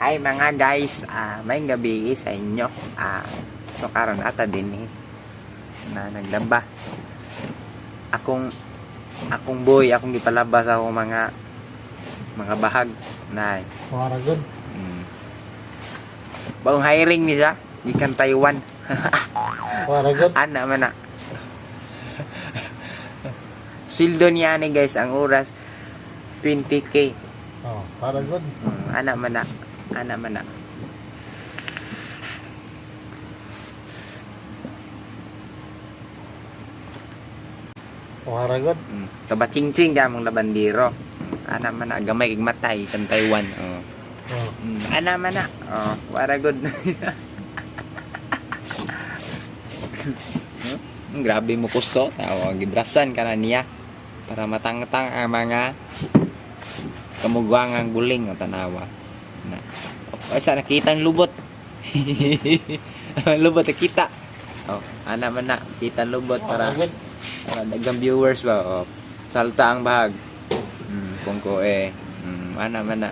Hi mga guys, may gabi sa inyo. So karon ata din eh, na naglaba. Akong akong boy, akong gipalaba sa akong mga bahag na Wara good. Bagong hiring ni siya, gikan Taiwan. Wara good. Ana man na. Sweldo niya ni guys ang oras 20K. Oh, wara good. Ana man na. Ana man na. Wara good. Tabachingching ka mong labandero. Ana man na gamay kag matay kan Taiwan. Oh. Oh. Ana man na. Oh, wara good. Grabe mo kuso. Tawa gibrasan ka na niya para matangtang ang mga kamugwangang buling o tanawa. Na. O, sa nakita ang lubot. Lubot nakita. Oh, ana man na kita ang lubot para Wara good. para daghang viewers ba, oh. Salta ang bahag. Kung ko eh. Ana man na.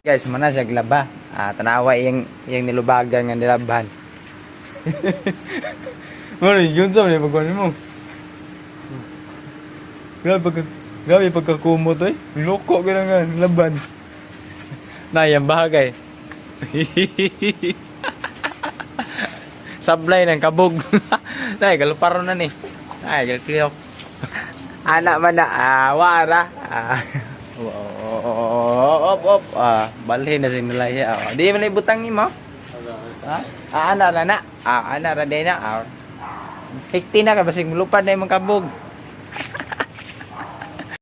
Guys, mana siya glaba. Tanawa iyang iyang nilubagan nga nilabhan. Mano, yun sa may pagkuhan mo. Grabe pagka grabe pagkakumot eh. Loko ka na nga laban. Na, iyang bagay. Sablay ng kabog. Nay, galuparo na ni. Ay, galkliyok. Ana man na, wara. Op, op. Balhin na sinulay siya. Oh. Di man na ibutang ni mo. Ha? Ana ra na. Ana ra din na. Hikti na ka basig mulupad na imong kabog.